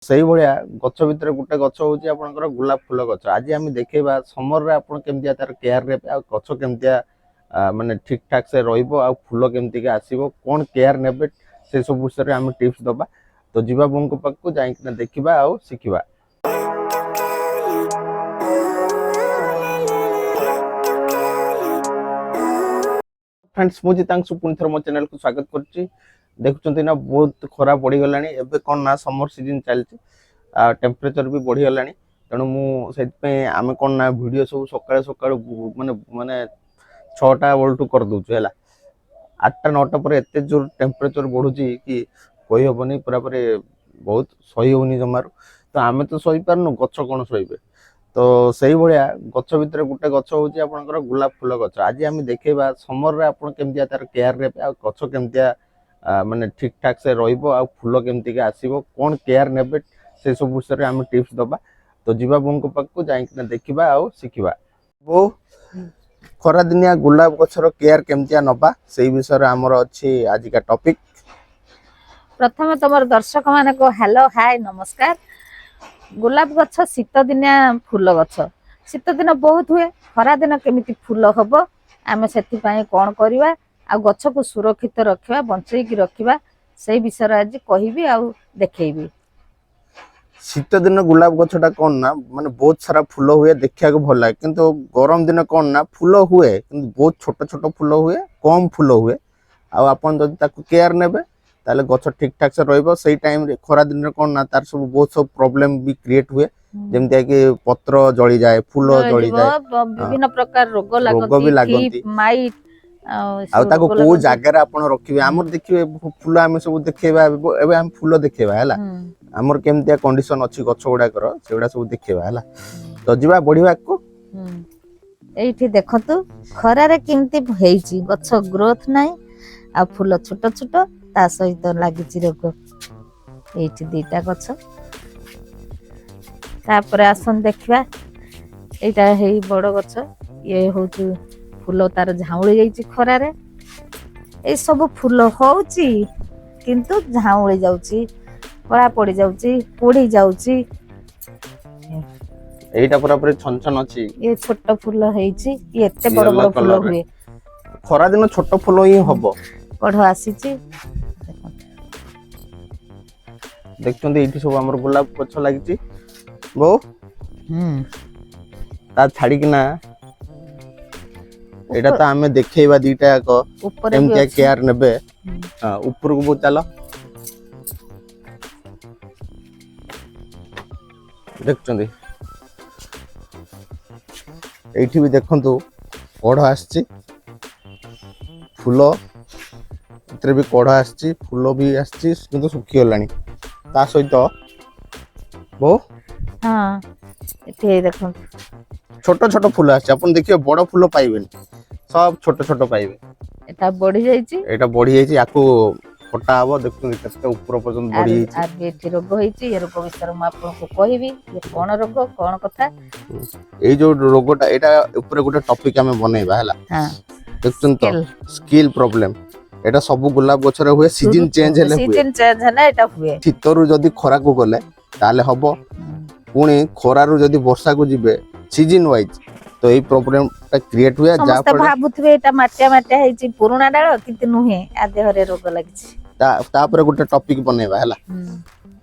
ସେଇଭଳିଆ ଗଛ ଭିତରେ ଗୋଟେ ଗଛ ହେଉଛି ଆପଣଙ୍କର ଗୋଲାପ ଫୁଲ ଗଛ। ଆଜି ଆମେ ଦେଖେଇବା ସମରରେ ଆପଣ କେମିତିଆ ତାର କେୟାର ନେବେ ଆଉ ଗଛ କେମିତିଆ ମାନେ ଠିକ୍ ଠାକ୍ ସେ ରହିବ ଆଉ ଫୁଲ କେମିତିକା ଆସିବ, କ'ଣ କେୟାର ନେବେ, ସେସବୁ ବିଷୟରେ ଆମେ ଟିପ୍ସ ଦେବା। ତ ଯିବା ବୋଉଙ୍କ ପାଖକୁ, ଯାଇକିନା ଦେଖିବା ଆଉ ଶିଖିବା। ଫ୍ରେଣ୍ଡସ୍, ମୁଁ ଜିତାଂଶୁ ପୁଣି ଥରେ ମୋ ଚ୍ୟାନେଲକୁ ସ୍ୱାଗତ କରୁଛି। ଦେଖୁଛନ୍ତି ନା, ବହୁତ ଖରା ବଢ଼ିଗଲାଣି। ଏବେ କ'ଣ ନା ସମର ସିଜନ୍ ଚାଲିଛି ଆଉ ଟେମ୍ପରେଚର ବି ବଢ଼ିଗଲାଣି। ତେଣୁ ମୁଁ ସେଥିପାଇଁ ଆମେ କ'ଣ ନା ଭିଡ଼ିଓ ସବୁ ସକାଳୁ ସକାଳୁ ମାନେ ମାନେ 6ଟା ବେଳଠୁ କରିଦେଉଛୁ। ହେଲା 8ଟା 9ଟା ପରେ ଏତେ ଜୋର ଟେମ୍ପରେଚର ବଢ଼ୁଛି କି କହିହେବନି, ପୁରାପୁରି ବହୁତ ସହି ହେଉନି ଜମାରୁ। ତ ଆମେ ତ ସହିପାରୁନୁ, ଗଛ କ'ଣ ସହିବେ? ତ ସେଇଭଳିଆ ଗଛ ଭିତରେ ଗୋଟେ ଗଛ ହେଉଛି ଆପଣଙ୍କର ଗୋଲାପ ଫୁଲ ଗଛ। ଆଜି ଆମେ ଦେଖେଇବା ସମରରେ ଆପଣ କେମିତିଆ ତାର କେୟାର ନେବେ ଆଉ ଗଛ କେମିତିଆ ମାନେ ଠିକ୍ ଠାକ୍ ସେ ରହିବ ଆଉ ଫୁଲ କେମିତିକା ଆସିବ, କ'ଣ କେୟାର ନେବେ, ସେସବୁ ବିଷୟରେ ଆମେ ଟିପ୍ସ ଦେବା। ତ ଯିବା ବୋଉଙ୍କ ପାଖକୁ, ଯାଇକିନା ଦେଖିବା ଆଉ ଶିଖିବା। ବୋଉ, ଖରାଦିନିଆ ଗୋଲାପ ଗଛର କେୟାର କେମିତିଆ ନବା, ସେଇ ବିଷୟରେ ଆମର ଅଛି ଆଜିକା ଟପିକ୍। ପ୍ରଥମେ ତମର ଦର୍ଶକ ମାନଙ୍କୁ ହ୍ୟାଲୋ, ହାଏ, ନମସ୍କାର। ଗୋଲାପ ଗଛ ଶୀତ ଦିନିଆ ଫୁଲ ଗଛ। ଶୀତ ଦିନ ବହୁତ ହୁଏ, ଖରା ଦିନ କେମିତି ଫୁଲ ହବ, ଆମେ ସେଥିପାଇଁ କଣ କରିବା ଆଉ ଗଛକୁ ସୁରକ୍ଷିତ ରଖିବା, ବଞ୍ଚେଇକି ରଖିବା, ସେଇ ବିଷୟରେ ଆଜି କହିବି ଆଉ ଦେଖେଇବି। ଶୀତ ଦିନ ଗୋଲାପ ଗଛଟା କ'ଣ ନା ମାନେ ବହୁତ ସାରା ଫୁଲ ହୁଏ, ଦେଖିବାକୁ ଭଲ ଲାଗେ। କିନ୍ତୁ ଗରମ ଦିନ କ'ଣ ନା ଫୁଲ ହୁଏ, କିନ୍ତୁ ବହୁତ ଛୋଟ ଛୋଟ ଫୁଲ ହୁଏ, କମ୍ ଫୁଲ ହୁଏ। ଆଉ ଆପଣ ଯଦି ତାକୁ କେୟାର ନେବେ, ତାହେଲେ ଗଛ ଠିକ୍ ଠାକ୍ ସେ ରହିବ। ସେଇ ଟାଇମରେ ଖରା ଦିନରେ କ'ଣ ନା ତାର ସବୁ ବହୁତ ସବୁ ପ୍ରୋବ୍ଲେମ ବି କ୍ରିଏଟ ହୁଏ, ଯେମିତିକି ପତ୍ର ଜଳିଯାଏ, ଫୁଲ ଜଳିଯିବ, ଜଳିଯାଏ, ବିଭିନ୍ନ ପ୍ରକାର ରୋଗ ରୋଗ ବି ଲାଗନ୍ତି, ଲାଗନ୍ତି। ଥିପ୍, ମାଇଟ୍ ଆଉ ଆଉ ସବୁ ତାକୁ ରୋଗ କୋଉ ଲାଗନ୍ତି। ଜାଗାରେ ଆପଣ ରଖିବେ, ଆମର ଦେଖିବେ ଫୁଲ ଆମେ ସବୁ ଦେଖେଇବା। ଏବେ ଆମେ ଫୁଲ ଦେଖେଇବା, ହେଲା? ଆମର କେମିତିଆ କଣ୍ଡିସନ ଅଛି ଗଛ ଗୁଡାକର, ସେଗୁଡା ସବୁ ଦେଖେଇବା, ହେଲା? ତ ଯିବା ବଢିବାକୁ। ହୁଁ। ଏଇଠି ଦେଖନ୍ତୁ, ଖରାରେ କେମିତି ହେଇଛି ଗଛ, ଗ୍ରୋଥ ନାହିଁ ଆଉ ଫୁଲ ଛୋଟ ଛୋଟ, ତା ସହିତ ଲାଗିଛି ରୋଗ। ଏଇଠି ଦିଟା ଗଛ। ତାପରେ ଆସନ୍ତୁ ଦେଖିବା, ଏଇଟା ହେଇ ବଡ ଗଛ। ଇଏ ହଉଛି ଫୁଲ ତାର ଝାଉଁଳି ଯାଇଛି ଖରାରେ। ଏଇ ସବୁ ଫୁଲ ହଉଛି କିନ୍ତୁ ଝାଉଁଳି ଯାଉଛି, କଳା ପଡି ଯାଉଛି, ପୋଡି ଯାଉଛି। ଏଇଟା ପୁରା ପୁରି ଛନ ଛନ ଅଛି। ଇଏ ଛୋଟ ଫୁଲ ହେଇଛି, ଇଏ ଏତେ ବଡ Yellow ବଡ ଫୁଲ colour ରେ। ହୁଏ। ଖରା ଦିନ ଛୋଟ ଫୁଲ ହିଁ ହବ। କଢ ଆସିଛି, ଦେଖନ୍ତୁ। ଦେଖୁଛନ୍ତି, ଏଇଠି ସବୁ ଆମର ଗୋଲାପ ଗଛ ଲାଗିଛି ବୋଉ। ତା ଛାଡିକିନା ଏଇଟା ତ ଆମେ ଦେଖେଇବା ଦିଟା ଯାକ ଉପରେ ବି କେମିତିଆ ଅଛି। କେୟାର ନେବେ। ହଁ, ଉପରକୁ ବହୁତ ଚାଲ। ଦେଖୁଛନ୍ତି, ଏଇଠି ବି ଦେଖନ୍ତୁ, କଢ ଆସିଛି ଫୁଲ, ଏଥିରେ ବି କଢ ଆସିଛି, ଫୁଲ ବି ଆସିଛି, କିନ୍ତୁ ଶୁଖିଗଲାଣି। ତା ସହିତ ବୋଉ, ହଁ, ଏଠି ଏଇ ଦେଖନ୍ତୁ। ଛୋଟ ଛୋଟ ଫୁଲ ଆସିଛି। ଆପଣ ଦେଖିବେ, ବଡ ଫୁଲ ପାଇବେନି, ସବୁ ଛୋଟ ଛୋଟ ପାଇବେ। ଏଟା ବଢି ଯାଇଛି। ଏଇଟା ବଢି ଯାଇଛି, ୟାକୁ କଟା ହବ। ଦେଖୁଛନ୍ତି, କେତେ ଉପର ପର୍ଯ୍ୟନ୍ତ ବଢି ଯାଇଛି। ଆର ବି ଏଠି ରୋଗ ହେଇଛି। ଏ ରୋଗ ବିଷୟରେ ମୁଁ ଆପଣଙ୍କୁ କହିବି, ଇଏ କଣ ରୋଗ, କଣ କଥା। ଏଇ ଯୋଉ ରୋଗଟା, ଏଇଟା ଉପରେ ଗୋଟେ ଟପିକ ଆମେ ବନେଇବା, ହେଲା? ଦେଖୁଛନ୍ତି ତ, ସ୍କିନ୍ ପ୍ରୋବ୍ଲେମ, ଏଇଟା ସବୁ ଗୋଲାପ ଗଛରେ ହୁଏ। ସିଜନ ଚେଞ୍ଜ ହେଲେ ହୁଏ। ସିଜନ ଚେଞ୍ଜ ହେଲେ ଏଟା ହୁଏ। ଶୀତରୁ ଯଦି ଖରାକୁ ଗଲେ ତାହେଲେ ହବ। ପୁଣି ଖରାରୁ ଯଦି ବର୍ଷାକୁ ଯିବେ, ସିଜନ ୱାଇଜ ତ ଏଇ ପ୍ରୋବ୍ଲେମ ଟା କ୍ରିଏଟ ହୁଏ, ଯାହା ସମସ୍ତେ ଫଳରେ ଭାବୁଥିବେ ଏଇଟା ମାଟିଆ ମାଟିଆ ହେଇଛି, ପୁରୁଣା ଡାଳ, କିନ୍ତୁ ନୁହେଁ, ଆ ଦେହରେ ରୋଗ ଲାଗିଛି। ତାପରେ ଗୋଟେ ଟପିକ ବନେଇବା, ହେଲା?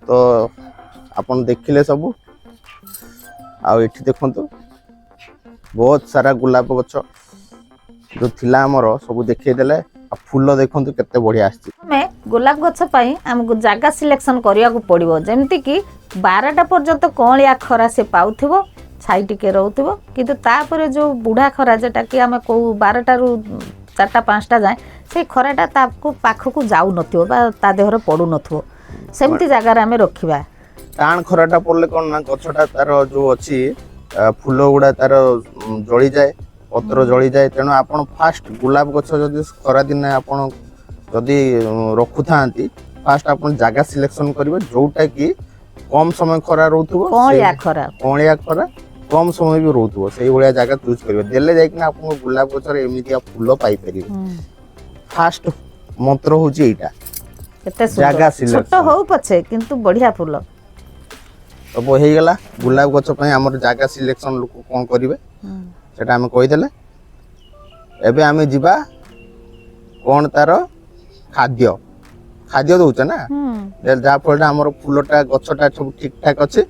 ତ ଆପଣ ଦେଖିଲେ ସବୁ। ଆଉ ଏଠି ଦେଖନ୍ତୁ, ବହୁତ ସାରା ଗୋଲାପ ଗଛ ଯୋଉ ଥିଲା ଆମର, ସବୁ ଦେଖେଇ ଦେଲେ। ଆଉ ଫୁଲ ଦେଖନ୍ତୁ କେତେ ବଢିଆ ଆସିଛି। ଆମେ ଗୋଲାପ ଗଛ ପାଇଁ ଆମକୁ ଜାଗା ସିଲେକ୍ସନ କରିବାକୁ ପଡ଼ିବ, ଯେମିତିକି 12ଟା ପର୍ଯ୍ୟନ୍ତ କଅଁଳିଆ ଖରା ସେ ପାଉଥିବ, ଛାଇ ଟିକେ ରହୁଥିବ। କିନ୍ତୁ ତାପରେ ଯେଉଁ ବୁଢ଼ା ଖରା, ଯେଟାକି ଆମେ କହୁ 12ଟାରୁ 4ଟା 5ଟା ଯାଏଁ, ସେଇ ଖରାଟା ତାକୁ ପାଖକୁ ଯାଉନଥିବ ବା ତା ଦେହରେ ପଡ଼ୁନଥିବ, ସେମିତି ଜାଗାରେ ଆମେ ରଖିବା। ଟାଣ ଖରାଟା ପଡ଼ିଲେ କ'ଣ ନା ଗଛଟା ତାର ଯୋଉ ଅଛି ଫୁଲ ଗୁଡା ତାର ଜଳିଯାଏ, ପତ୍ର ଜଳିଯାଏ। ତେଣୁ ଆପଣ ଫାଷ୍ଟ ଗୋଲାପ ଗଛ ଯଦି ଖରାଦିନେ ଆପଣ ଯଦି ରଖୁଥାନ୍ତି, ଫାଷ୍ଟ ଆପଣ ଜାଗା ସିଲେକ୍ସନ କରିବେ ଯୋଉଟା କି କମ ସମୟ ଖରା ରହୁଥିବ। କଅଁଳିଆ ଖରା। କଅଁଳିଆ ଖରା କମ ସମୟ ବି ରହୁଥିବ, ସେଇଭଳିଆ ଜାଗା ଚୁଜ୍ କରିବେ। ଦେଲେ ଯାଇକିନା ଆପଣଙ୍କ ଗୋଲାପ ଗଛରେ ଏମିତିଆ ଫୁଲ ପାଇପାରିବେ। ଫାଷ୍ଟ ମନ୍ତ୍ର ହଉଛି ଏଇଟା। କେତେ ଜାଗା ସୁନ୍ଦର, ଛୋଟ selection। ହଉ ପଛେ କିନ୍ତୁ ବଢିଆ ଫୁଲ। ସବୁ ହେଇଗଲା। ଗୋଲାପ ଗଛ ପାଇଁ ଆମର ଜାଗା ସିଲେକ୍ସନ, ଲୋକ କ'ଣ କରିବେ, ସେଟା ଆମେ କହିଦେଲେ। ଏବେ ଆମେ ଯିବା କ'ଣ ତାର ଖାଦ୍ୟ। ଖାଦ୍ୟ ଦଉଛେ ନା, ଯାହାଫଳରେ ଆମର ଫୁଲଟା, ଗଛଟା ସବୁ ଠିକ ଠାକ ଅଛି।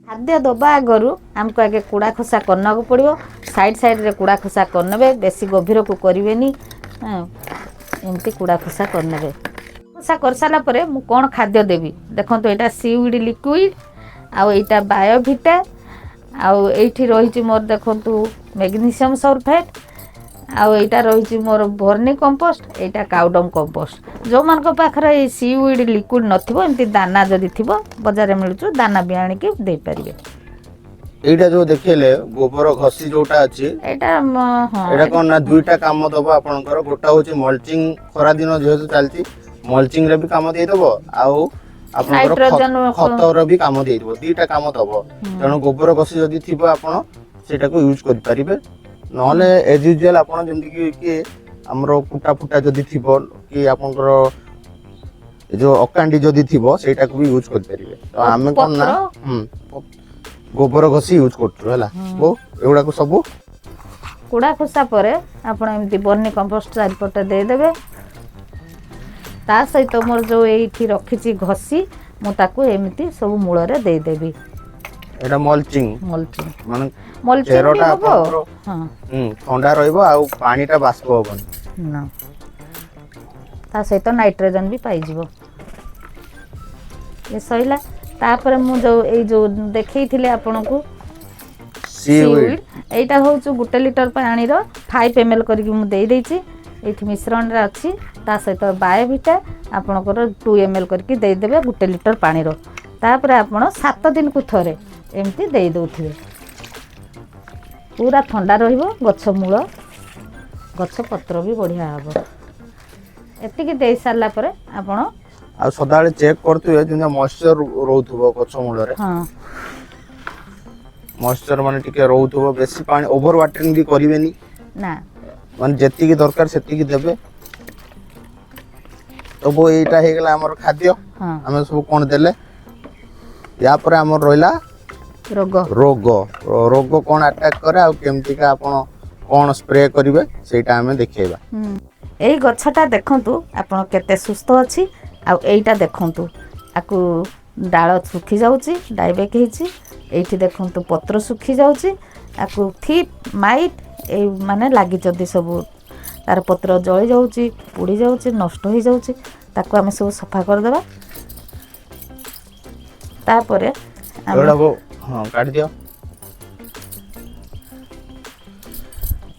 ଖାଦ୍ୟ ଦେବା ଆଗରୁ ଆମକୁ ଆଗେ କୁଡ଼ା ଖସା କରିବାକୁ ପଡ଼ିବ। ସାଇଡ଼୍ ସାଇଡ଼୍ରେ କୁଡ଼ା ଖସା କରିନେବେ, ବେଶୀ ଗଭୀରକୁ କରିବେନି। ହଁ, ଏମିତି କୁଡ଼ା ଖସା କରିନେବେ। ଖସା କରିସାରିଲା ପରେ ମୁଁ କ'ଣ ଖାଦ୍ୟ ଦେବି ଦେଖନ୍ତୁ। ଏଇଟା ସିୱିଡ଼ ଲିକ୍ୱିଡ଼, ଆଉ ଏଇଟା ବାୟୋଭିଟା, ଆଉ ଏଇଠି ରହିଛି ମୋର ଦେଖନ୍ତୁ ମ୍ୟାଗ୍ନେସିୟମ୍ ସଲଫେଟ୍, ଆଉ ଏଇଟା ରହିଛି ମୋର ଭର୍ନି କମ୍ପୋଷ୍ଟ, ଏଇଟା କାଉଡଙ୍ଗ କମ୍ପୋଷ୍ଟ। ଯେଉଁମାନଙ୍କ ପାଖରେ ଏଇ ସିୱିଡ଼ ଲିକ୍ୱିଡ଼ ନଥିବ, ଏମିତି ଦାନା ଯଦି ଥିବ, ବଜାରରେ ମିଳୁଛି, ଦାନା ବି ଆଣିକି ଦେଇପାରିବେ। ଏଇଟା ଯୋଉ ଦେଖେଇଲେ ଗୋବର ଘଷି ଯୋଉଟା ଅଛି, ଏଇଟା ହଁ। ଏଇଟା କ'ଣ ନା ଦୁଇଟା କାମ ଦବ ଆପଣଙ୍କର। ଗୋଟା ହଉଛି ମଲଚିଂ। ଖରା ଦିନ ଯେହେତୁ ଚାଲିଛି, ମଲଚିଂ ରେ ବି କାମ ଦେଇଦବ ଆଉ ଆପଣଙ୍କର ନାଇଟ୍ରୋଜେନ ଖତର ବି କାମ ଦେଇଦବ। ଦିଟା କାମ ଦବ। ତେଣୁ ଗୋବର ଘଷି ଯଦି ଥିବ, ଆପଣ ସେଇଟାକୁ ୟୁଜ୍ କରିପାରିବେ। ନହେଲେ ଏଜ୍ ୟୁଜୁଆଲ ଆପଣ ଯେମିତିକି କି ଆମର କୁଟା ଫୁଟା ଯଦି ଥିବ କି ଆପଣଙ୍କର ଏ ଯୋଉ ଅକାଣ୍ଡି ଯଦି ଥିବ, ସେଇଟାକୁ ବି ୟୁଜ୍ କରିପାରିବେ। ତ ଆମେ କ'ଣ ନା ପତ୍ର। ଗୋବର ଘଷି ୟୁଜ୍ କରୁଛୁ। ହେଲା ବୋଉ, ଏଗୁଡ଼ାକୁ ସବୁ କୁଡ଼ା ଖୁସା ପରେ ଆପଣ ଏମିତି ବର୍ନି କମ୍ପୋଷ୍ଟ ଚାରିପଟେ ଦେଇଦେବେ। ତା ସହିତ ମୋର ଯେଉଁ ଏଇଠି ରଖିଛି ଘଷି, ମୁଁ ତାକୁ ଏମିତି ସବୁ ମୂଳରେ ଦେଇଦେବି। ଏଇଟା ମଲଚିଂ। ମଲଚିଂ। ମାନେ ମଲଚିଂ ବି ଚେରଟା ହବ। ଆପଣଙ୍କର ହଁ। ଥଣ୍ଡା ରହିବ ଆଉ ପାଣିଟା ବାଷ୍ପ ହବନି। ନା, ତା ସହିତ ନାଇଟ୍ରୋଜେନ୍ ବି ପାଇଯିବ। ଏ ସରିଲା। ତାପରେ ମୁଁ ଯେଉଁ ଏଇ ଯେଉଁ ଦେଖେଇଥିଲି ଆପଣଙ୍କୁ ସିୱିଡ୍। ସିୱିଡ୍, ଏଇଟା ହେଉଛି 1 ଲିଟର ପାଣିର 5 ml କରିକି ମୁଁ ଦେଇଦେଇଛି। ଏଇଠି ମିଶ୍ରଣରେ ଅଛି। ତା ସହିତ ବାୟୋଭିଟା ଆପଣଙ୍କର 2 ml କରିକି ଦେଇଦେବେ 1 ଲିଟର ପାଣିର। ତାପରେ ଆପଣ 7 ଦିନକୁ ଥରେ ଏମିତି ଦେଇ ଦେଉଥିବେ। ପୁରା ଥଣ୍ଡା ରହିବ ଗଛ ମୂଳ, ଗଛ ପତ୍ର ବି ବଢ଼ିଆ ହେବ। ଏତିକି ଦେଇ ସାରିଲା ପରେ ଆପଣ ଆଉ ସଦାବେଳେ ଚେକ୍ କରୁଥିବେ ଯେମିତି ମଏଶ୍ଚର ରହୁଥିବ ଗଛ ମୂଳରେ। ମଏଶ୍ଚର ମାନେ ଟିକେ ରହୁଥିବ। ବେଶୀ ପାଣି, ଓଭର ୱାଟରିଂ ବି କରିବେନି। ନା। ମାନେ ଯେତିକି ଦରକାର ସେତିକି ଦେବେ। ତ ବୋଉ, ଏଇଟା ହେଇଗଲା ଆମର ଖାଦ୍ୟ। ଆମେ ସବୁ କ'ଣ ଦେଲେ। ୟା ପରେ ଆମର ରହିଲା ରୋଗ। ରୋଗ। ରୋଗ କ'ଣ ଆଟାକ୍ କରେ ଆଉ କେମିତିକା ଆପଣ କ'ଣ ସ୍ପ୍ରେ କରିବେ, ସେଇଟା ଆମେ ଦେଖେଇବା। ଏଇ ଗଛଟା ଦେଖନ୍ତୁ ଆପଣ, କେତେ ସୁସ୍ଥ ଅଛି। ଆଉ ଏଇଟା ଦେଖନ୍ତୁ, ଆକୁ ଡାଳ ଶୁଖି ଯାଉଛି, ଡାଇବେକ୍ ହେଇଛି। ଏଇଠି ଦେଖନ୍ତୁ, ପତ୍ର ଶୁଖି ଯାଉଛି। ଆକୁ ଥିପ୍ ମାଇଟ୍ ଏଇ ମାନେ ଲାଗିଛନ୍ତି ସବୁ। ତାର ପତ୍ର ଜଳି ଯାଉଛି, ପୋଡ଼ି ଯାଉଛି, ନଷ୍ଟ ହେଇଯାଉଛି। ତାକୁ ଆମେ ସବୁ ସଫା କରିଦେବା। ତାପରେ ଆମେ ଏଗୁଡ଼ାକୁ ହଁ କାଟିଦିଅ।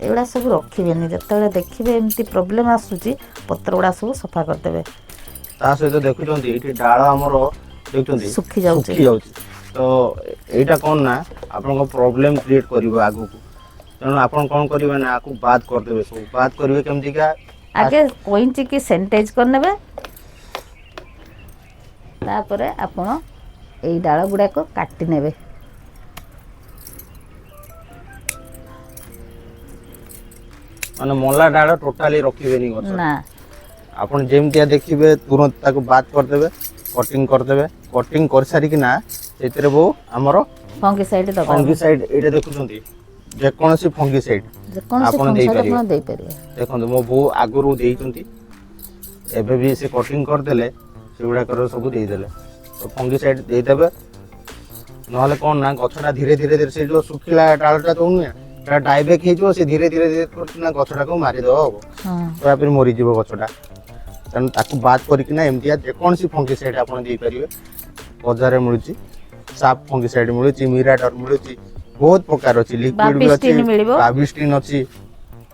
ଏଗୁଡ଼ା ସବୁ ରଖିବେନି। ଯେତେବେଳେ ଦେଖିବେ ଏମିତି ପ୍ରୋବ୍ଲେମ୍ ଆସୁଛି, ପତ୍ର ଗୁଡ଼ା ସବୁ ସଫା କରିଦେବେ। ତା ସହିତ ଦେଖୁଛନ୍ତି, ଏଇଠି ଡାଳ ଆମର ଦେଖୁଛନ୍ତି ଶୁଖି ଯାଉଛି। ଶୁଖି ଯାଉଛି। ତ ଏଇଟା କ'ଣ ନା ଆପଣଙ୍କ ପ୍ରୋବ୍ଲେମ୍ କ୍ରିଏଟ୍ କରିବ ଆଗକୁ। ତେଣୁ ଆପଣ କ'ଣ କରିବେ ନା ଆକୁ ବାଦ କରିଦେବେ ସବୁ। ବାଦ କରିବେ କେମିତିକା? ଆଗେ କଇଁଚିକି ସାନିଟାଇଜ୍ କରିନେବେ। ତାପରେ ଆପଣ ଏଇ ଡାଳ ଗୁଡ଼ାକ କାଟି ନେବେ। ମାନେ ମଲା ଡାଳ ଟୋଟାଲି ରଖିବେନି ଗଛ। ନା। ଆପଣ ଯେମିତିଆ ଦେଖିବେ, ତୁରନ୍ତ ତାକୁ ବାଦ କରିଦେବେ, କଟିଂ କରିଦେବେ। କଟିଂ କରିସାରିକିନା ସେଇଥିରେ ବୋଉ ଆମର ଫଙ୍ଗିସାଇଡ୍ ଦବା। ଫଙ୍ଗିସାଇଡ୍। ଏଇଟା ଦେଖୁଛନ୍ତି, ଯେକୌଣସି ଫଙ୍ଗିସାଇଡ୍ ଯେକୌଣସି ଆପଣ ଫଙ୍ଗିସାଇଡ୍ ଦେଇପାରିବେ। ଆପଣ ଦେଇପାରିବେ। ଦେଖନ୍ତୁ, ମୋ ବୋଉ ଆଗରୁ ଦେଇଛନ୍ତି, ଏବେ ବି ସେ କଟିଂ କରିଦେଲେ, ସେଗୁଡ଼ାକର ସବୁ ଦେଇଦେଲେ। ତ ଫଙ୍ଗିସାଇଡ୍ ଦେଇଦେବେ। ନହେଲେ କ'ଣ ନା ଗଛଟା ଧୀରେ ଧୀରେ ଧୀରେ ସେ ଯୋଉ ଶୁଖିଲା ଡାଳଟା ଯୋଉ ନୁହେଁ, ସେଟା ଡାଇବେକ୍ ହେଇଯିବ। ସେ ଧୀରେ ଧୀରେ ଧୀରେ କରିକିନା ଗଛଟାକୁ ମାରିଦେବ ହବ, ପୁରାପୁରି ମରିଯିବ ଗଛଟା। ତେଣୁ ତାକୁ ବାଦ କରିକିନା ଏମିତିଆ ଯେକୌଣସି ଫଙ୍ଗିସାଇଡ୍ ଆପଣ ଦେଇପାରିବେ। ବଜାରରେ ମିଳୁଛି, ସାପ୍ ଫଙ୍ଗିସାଇଡ୍ ମିଳୁଛି, ମିରାଡର ମିଳୁଛି, ବହୁତ ପ୍ରକାର ଅଛି। ଲିକ୍ୱିଡ ବି ଅଛି। ବାବିଷ୍ଟିନ୍ ମିଳିବ। ବାବିଷ୍ଟିନ୍ ଅଛି,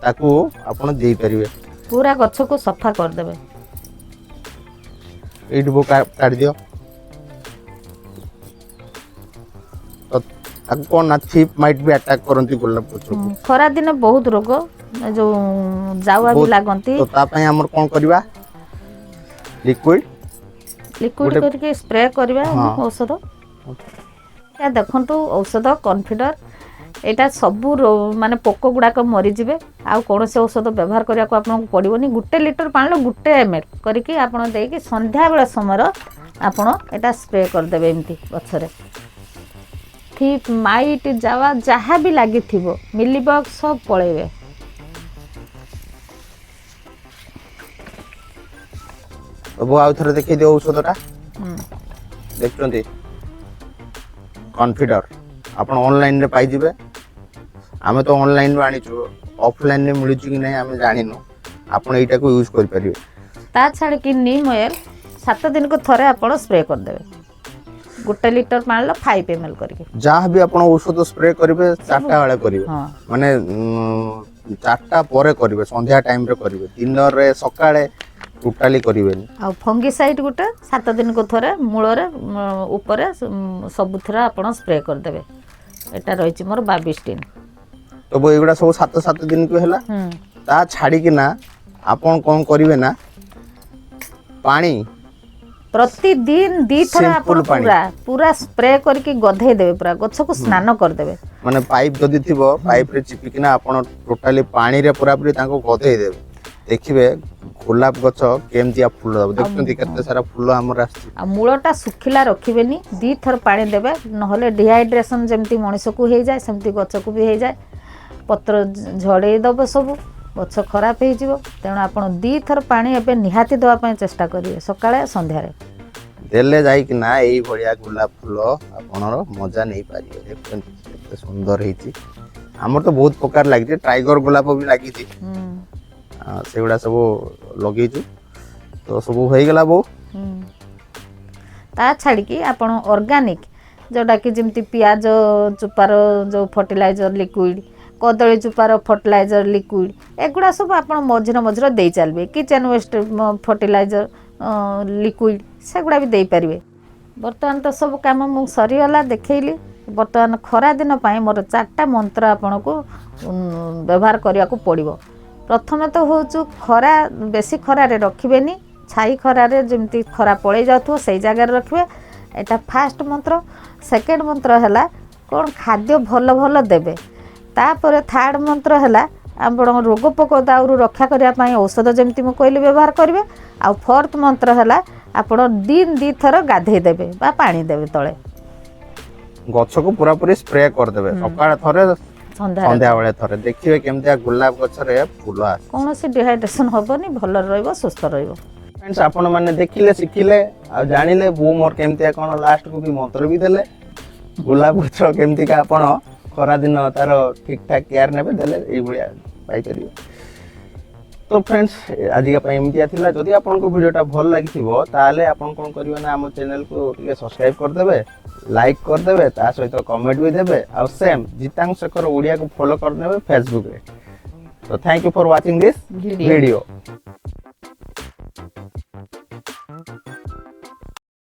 ତାକୁ ଆପଣ ଦେଇପାରିବେ। ପୁରା ଗଛକୁ ସଫା କରିଦେବେ। ଏଇଠି ବୋଉ କାଢ଼ିଦିଅ। ତ ତାକୁ କ'ଣ ନା ଥିପ୍ ମାଇଟ୍ ବି ଆଟାକ୍ କରନ୍ତି ଗୋଲାପ ଗଛକୁ। ଖରା ଦିନେ ବହୁତ ରୋଗ, ଏ ଯୋଉ ଜାଉଆ ବି ଲାଗନ୍ତି। ତ ତା ପାଇଁ ଆମର କ'ଣ କରିବା? ଲିକ୍ୱିଡ ଲିକ୍ୱିଡ କରିକି ସ୍ପ୍ରେ କରିବା ଔଷଧ। ଏଇଟା ଦେଖନ୍ତୁ ଔଷଧ କନଫିଡର। ଏଇଟା ସବୁ ମାନେ ପୋକ ଗୁଡ଼ାକ ମରିଯିବେ। ଆଉ କୌଣସି ଔଷଧ ବ୍ୟବହାର କରିବାକୁ ଆପଣଙ୍କୁ ପଡ଼ିବନି। 1 ଲିଟର ପାଣିର 1 ml କରିକି ଆପଣ ଦେଇକି ସନ୍ଧ୍ୟାବେଳ ସମୟର ଆପଣ ଏଇଟା ସ୍ପ୍ରେ କରିଦେବେ ଏମିତି ଗଛରେ। ଥିପ୍, ମାଇଟ୍, ଯାୱା ଯାହା ବି ଲାଗିଥିବ, ମିଲିବଗ ସବୁ ପଳେଇବେ। ସବୁ ଆଉ ଥରେ ଦେଖେଇ ଦିଅ ଔଷଧଟା। ଦେଖୁଛନ୍ତି, କନଫିଡର ଆପଣ ଅନଲାଇନରେ ପାଇଯିବେ। ଆମେ ତ ଅନଲାଇନରୁ ଆଣିଛୁ, ଅଫଲାଇନରେ ମିଳୁଛି କି ନାହିଁ ଆମେ ଜାଣିନୁ। ଆପଣ ଏଇଟାକୁ ୟୁଜ୍ କରିପାରିବେ। ତା ଛାଡ଼ିକି ନିମ୍ ଅଏଲ୍ 7 ଦିନକୁ ଥରେ ଆପଣ ସ୍ପ୍ରେ କରିଦେବେ, 1 ଲିଟର ପାଣିର 5 ml କରିକି। ଯାହା ବି ଆପଣ ଔଷଧ ସ୍ପ୍ରେ କରିବେ, 4ଟା ବେଳେ କରିବେ। ମାନେ 4ଟା ପରେ କରିବେ, ସନ୍ଧ୍ୟା ଟାଇମରେ କରିବେ। ଦିନରେ ସକାଳେ ଟୋଟାଲି କରିବେନି। ଆଉ ଫଙ୍ଗିସାଇଡ୍ ଗୋଟେ 7 ଦିନକୁ ଥରେ ମୂଳରେ, ଉପରେ, ସବୁଥିରେ ଆପଣ ସ୍ପ୍ରେ କରିଦେବେ। ଏଇଟା ରହିଛି ମୋର ବାବିଷ୍ଟିନ୍। ତ ଏଇଗୁଡ଼ା ସବୁ 7 7 ଦିନକୁ ହେଲା। ତା ଛାଡ଼ିକିନା ଆପଣ କ'ଣ କରିବେ ନା ପାଣି ପ୍ରତିଦିନ 2 ଥର ଆପଣ Simple ପାଣି। ପୁରା ପୁରା ସ୍ପ୍ରେ କରିକି ଗଧେଇ ଦେବେ, ପୁରା ଗଛକୁ ସ୍ନାନ କରିଦେବେ। ମାନେ ପାଇପ୍ ଯଦି ଥିବ, ପାଇପ୍ରେ ଚିପିକିନା ଆପଣ ଟୋଟାଲି ପାଣିରେ ପୁରାପୁରି ତାଙ୍କୁ ଗଧେଇ ଦେବେ। ଦେଖିବେ ଗୋଲାପ ଗଛ କେମିତିଆ ଫୁଲ ଦବ। ଦେଖୁଛନ୍ତି, କେତେ ସାରା ଫୁଲ ଆମର ଆସିଛି। ଆଉ ମୂଳଟା ଶୁଖିଲା ରଖିବେନି, 2 ଥର ପାଣି ଦେବେ। ନହେଲେ ଡିହାଇଡ୍ରେସନ୍ ଯେମିତି ମଣିଷକୁ ହେଇଯାଏ, ସେମିତି ଗଛକୁ ବି ହେଇଯାଏ। ପତ୍ର ଝଡ଼େଇ ଦେବ, ସବୁ ଗଛ ଖରାପ ହେଇଯିବ। ତେଣୁ ଆପଣ 2 ଥର ପାଣି ଏବେ ନିହାତି ଦେବା ପାଇଁ ଚେଷ୍ଟା କରିବେ, ସକାଳେ ସନ୍ଧ୍ୟାରେ। ଦେଲେ ଯାଇକିନା ଏଇଭଳିଆ ଗୋଲାପ ଫୁଲ ଆପଣର ମଜା ନେଇପାରିବେ। ଦେଖୁଛନ୍ତି, କେତେ ସୁନ୍ଦର ହେଇଛି। ଆମର ତ ବହୁତ ପ୍ରକାର ଲାଗିଛି, ଟାଇଗର ଗୋଲାପ ବି ଲାଗିଛି। ସେଗୁଡ଼ା ସବୁ ଲଗେଇଛୁ। ତ ସବୁ ହେଇଗଲା ବୋଉ। ତା ଛାଡ଼ିକି ଆପଣ ଅର୍ଗାନିକ୍ ଯେଉଁଟାକି ଯେମିତି ପିଆଜ ଚୋପାର ଯେଉଁ ଫର୍ଟିଲାଇଜର ଲିକ୍ୱିଡ଼, କଦଳୀ ଚୋପାର ଫର୍ଟିଲାଇଜର ଲିକ୍ୱିଡ଼, ଏଗୁଡ଼ା ସବୁ ଆପଣ ମଝିରେ ମଝିରେ ଦେଇ ଚାଲିବେ। କିଚେନ୍ ୱେଷ୍ଟ ଫର୍ଟିଲାଇଜର ଲିକ୍ୱିଡ଼, ସେଗୁଡ଼ା ବି ଦେଇପାରିବେ। ବର୍ତ୍ତମାନ ତ ସବୁ କାମ ମୁଁ ସରିଗଲା, ଦେଖେଇଲି। ବର୍ତ୍ତମାନ ଖରାଦିନ ପାଇଁ ମୋର ଚାରିଟା ମନ୍ତ୍ର ଆପଣଙ୍କୁ ବ୍ୟବହାର କରିବାକୁ ପଡ଼ିବ। ପ୍ରଥମେ ତ ହେଉଛି ଖରା, ବେଶୀ ଖରାରେ ରଖିବେନି। ଛାଇ ଖରାରେ, ଯେମିତି ଖରା ପଳେଇ ଯାଉଥିବ ସେଇ ଜାଗାରେ ରଖିବେ। ଏଇଟା ଫାଷ୍ଟ ମନ୍ତ୍ର। ସେକେଣ୍ଡ ମନ୍ତ୍ର ହେଲା କ'ଣ? ଖାଦ୍ୟ ଭଲ ଭଲ ଦେବେ। ତାପରେ ଥାର୍ଡ଼ ମନ୍ତ୍ର ହେଲା ଆପଣ ରୋଗ ପୋକ ଦାଉରୁ ରକ୍ଷା କରିବା ପାଇଁ ଔଷଧ ଯେମିତି ମୁଁ କହିଲି ବ୍ୟବହାର କରିବେ। ଆଉ ଫୋର୍ଥ ମନ୍ତ୍ର ହେଲା ଆପଣ ଦିନ 2 ଥର ଗାଧେଇ ଦେବେ ବା ପାଣି ଦେବେ ତଳେ। ଗଛକୁ ପୁରାପୁରି ସ୍ପ୍ରେ କରିଦେବେ, ସକାଳେ ଥରେ, ସନ୍ଧ୍ୟାରେ। ସନ୍ଧ୍ୟାବେଳେ ଥରେ। ଦେଖିବେ କେମିତିଆ ଗୋଲାପ ଗଛରେ ଫୁଲ ଆସେ। କୌଣସି ଡିହାଇଡ୍ରେସନ୍ ହେବନି, ଭଲରେ ରହିବ, ସୁସ୍ଥ ରହିବ। ଫ୍ରେଣ୍ଡସ୍, ଆପଣ ମାନେ ଦେଖିଲେ, ଶିଖିଲେ ଆଉ ଜାଣିଲେ ବୋଉ ମୋର କେମିତିଆ କ'ଣ ଲାଷ୍ଟକୁ ବି ମନ୍ତ୍ର ବି ଦେଲେ। ଗୋଲାପ ଗଛ କେମିତିକା ଆପଣ ଖରାଦିନ ତାର ଠିକ୍ ଠାକ୍ କେୟାର ନେବେ, ଦେଲେ ଏଇଭଳିଆ ପାଇପାରିବେ। ତ ଫ୍ରେଣ୍ଡସ୍, ଆଜିକା ପାଇଁ ଏମିତିଆ ଥିଲା। ଯଦି ଆପଣଙ୍କୁ ଭିଡ଼ିଓଟା ଭଲ ଲାଗିଥିବ, ତାହେଲେ ଆପଣ କ'ଣ କରିବେ ନା ଆମ ଚ୍ୟାନେଲକୁ ଟିକେ ସବସ୍କ୍ରାଇବ୍ କରିଦେବେ, ଲାଇକ୍ କରିଦେବେ, ତା ସହିତ କମେଣ୍ଟ ବି ଦେବେ ଆଉ ସେମ୍ ଜିତାଂଶୁ ଶେଖର ଓଡ଼ିଆକୁ ଫଲୋ କରିନେବେ ଫେସବୁକରେ। ତ thank you for watching this video. Video.